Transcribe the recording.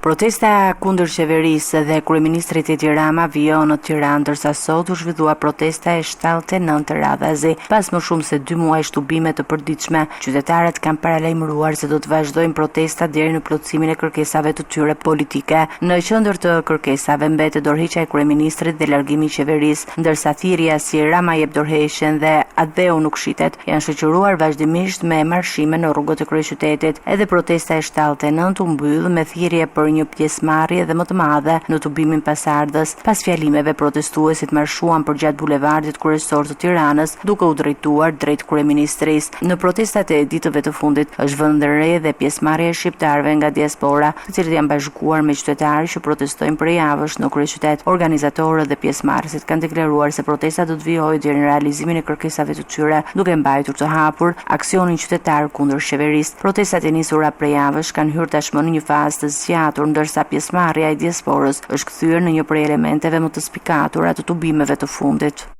Protesta kundër qeverisë dhe kryeministrit Edi Rama vijon në Tiranë, ndërsa sot u zhvillua protesta e 79 radhazi. Pas më shumë se dy muajsh tubime të përditshme, qytetarët kanë paralajmëruar se do të vazhdojnë protestat deri në plotësimin e kërkesave të tyre politike. Në qendër të kërkesave mbetet dorëheqja e kryeministrit dhe largimi i qeverisë, ndërsa thirrja si Rama jep dorëheqjen dhe Atdheu nuk shitet janë shoqëruar vazhdimisht me marshime në rrugët e kryeqytetit. Edhe protesta e 79 u mbyll me thirrje për një pjesëmarrje dhe më të madhe në tubimin pasardhës. Pas fjalimeve, protestuesit marshuan përgjatë bulevardit kryesor të Tiranës, duke u drejtuar drejt kryeministrisë. Në protestat e ditëve të fundit është vënë re dhe pjesëmarrja e shqiptarëve nga diaspora, të cilët janë bashkuar me qytetarë që protestojnë prej javësh në kryeqytet. Organizatorët dhe pjesëmarrësit kanë deklaruar se protesta do të vijojë deri në realizimin e kërkesave të tyre, duke mbajtur të hapur aksionin qytetar kundër qeverisë. Protestat e nisura prej javësh kanë hyrë tashmë në një fazë të zgjatur, ndërsa pjesëmarrja e diasporës është kthyer në një prej elementeve më të spikatura të tubimeve të fundit.